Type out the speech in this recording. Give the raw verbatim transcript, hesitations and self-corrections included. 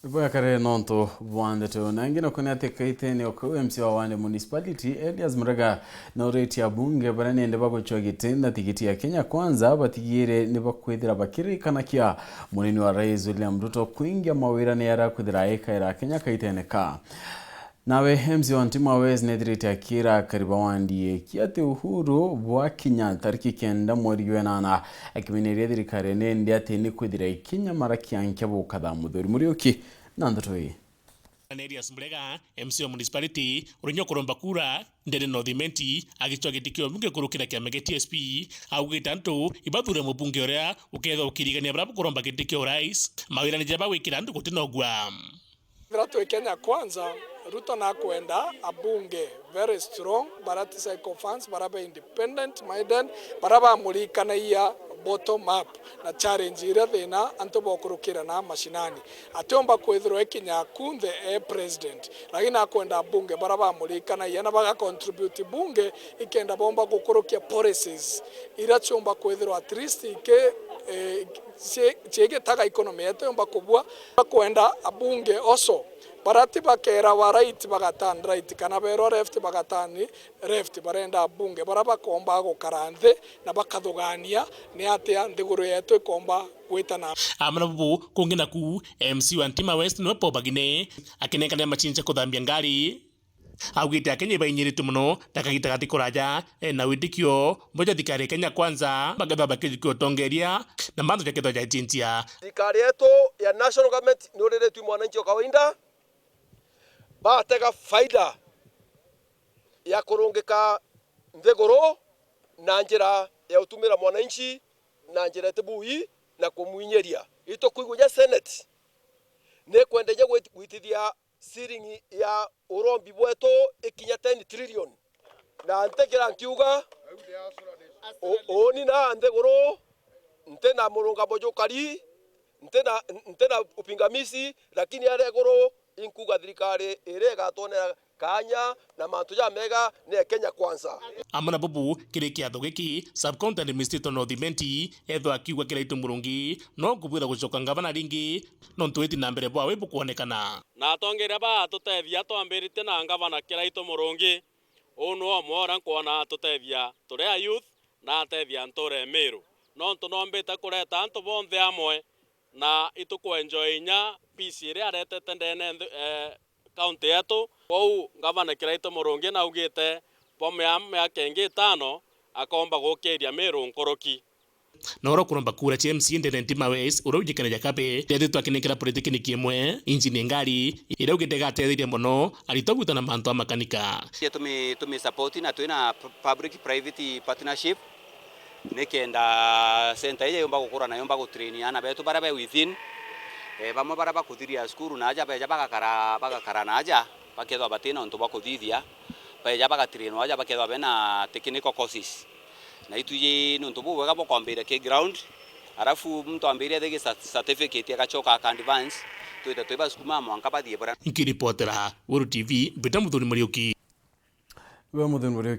Ibwekare nontu bwa ndeto. Na ingi naku ni ati kaitene o kau M C wa Wande Municipality, Elias Murega, na uritie abunge baria nende bagucwa giti na tigiti ya Kenya Kwanza batigire ni bakwithira bakirikanakia munini wa Rais William Ruto kwingia mawirane aria akwithira aikaira Kenya kaitene ka. Nawe M C wa Ntima West nethirite akira akari ba wandi eki ati uhuru bwakinya tariki kenda mweri jwa enana, akimeneria thirikari nende ati ni kwithira ikinyamara kiankia bukatha Muthuri Muriuki na ndeto ii. Na Elias Murega, M C wa municipality, uria nyokuromba kura, Ndere North Imenti, agicwa giti kia ubunge kurukira kiama gia T S P, augite antu ibathure mubunge uria ukethwa ukirigania baria bukuromba giti kia urais, mawirane jaria bagwikira antu gutinogua. Ethira twi Kenya Kwanza, Ruto nakwenda abunge very strong, baria ti sycophants, baria be independent minded, baria bamurikanagia bottom up na challenge iria thina antu bokurukira na mashinani. Atiumba kwithirwa ikinya kunthe e president, lakini akwenda abunge baria bamurikanagia na baga contribute bunge ikenda bomba gukurukia policies iria ciumba kwithirwa at least iki, eh, cie-, ciigitaga economy yetu yumba kubua. Bakwenda abunge also, baria ti bakerawa right bagaturn right, kana berwa left bagaturn left, barenda abunge baria bakomba gukara nthi na bakathugania ni atia nthiguru yetu ikomba gwita na. Amwe na bubu kungi naku, M C wa Ntima West niwe Paul Bagine, akinenkania macini cia kuthambia ngari. Augite Akenya ibainyiritue mono na kagita gati kuraja, ena witikio bwa ja thirikari ya Kenya Kwanza bakethwa bakijukia utongeria na mantu jakethwa jaicinjia. Thirikari yetu ya national government ni uriritue mwananchi wa kawaida, batega faida ya kurungika nthiguru na njira ya utumira mwananchi na njira itibui na kumwinyiria. Itukwigua ja Senate ni kwenda inya gwit-, gwitithia ceiling ya urombi bwetu ikinya ten trillion. Na ntikira nkiuga, u-, uuni na nthiguru, ntina murungamo jukari, ntina, ntina upingamizi, lakini aria iguru inkuga thirikari iria igatwonera kaanya na mantu jamega ni ya Kenya Kwanza. Amwe na bubu, kiri kiatho giki, Sub-County Administrator North Imenti ethwa akiuga Kiraitu Murungi no kubwira gucoka ngavana ringi, nontu witi na mbere bwawe bukwonekana. Na atongeria batutethia twambiritie na ngavana Kiraitu Murungi, uu niwe umwe uria nkwona atutethia turi a youth na atethia ntuura ya Meru, nontu nombite kureta antu bonthe amwe na itukuenjoy inya peace iria aretete ndene nthi-, eh, kaunti yetu. Kwou ngavana Kiraitu Murungi naugite bwa mea-, miaka ingi itano akomba gukiria Meru nkuruki. Na uria ukuromba kura cia M C A ndene Ntima West, uria ujikanagia kabe, ndethitwe akinenkera politiki niki imwe, injini ya ngari, iria augite igatetheria mono aritwa gwita na mantu a makanika. Tumi, tumi support na twina p-, public private partnership. Nikenda center iji yumba gukura na yumba gutrain aana betu baria be within, eh, bamwe baria bakuthiria cukuru na aja beja bagakara, bagakara na aja, bakethwa batina untu bwa kuthithia, beja bagatrainwa aja bakethwa bena technical courses. Na itwiji ni untu bubwega bwa kwambiria ki ground, arafu muntu ambiria athigi cer-, certificate agacoka aka advance, twite twibasukuma mwanka bathie bura. Nkiripotera Weru T V, Peter Muthoni Muriuki. We Muthoni Muriuki.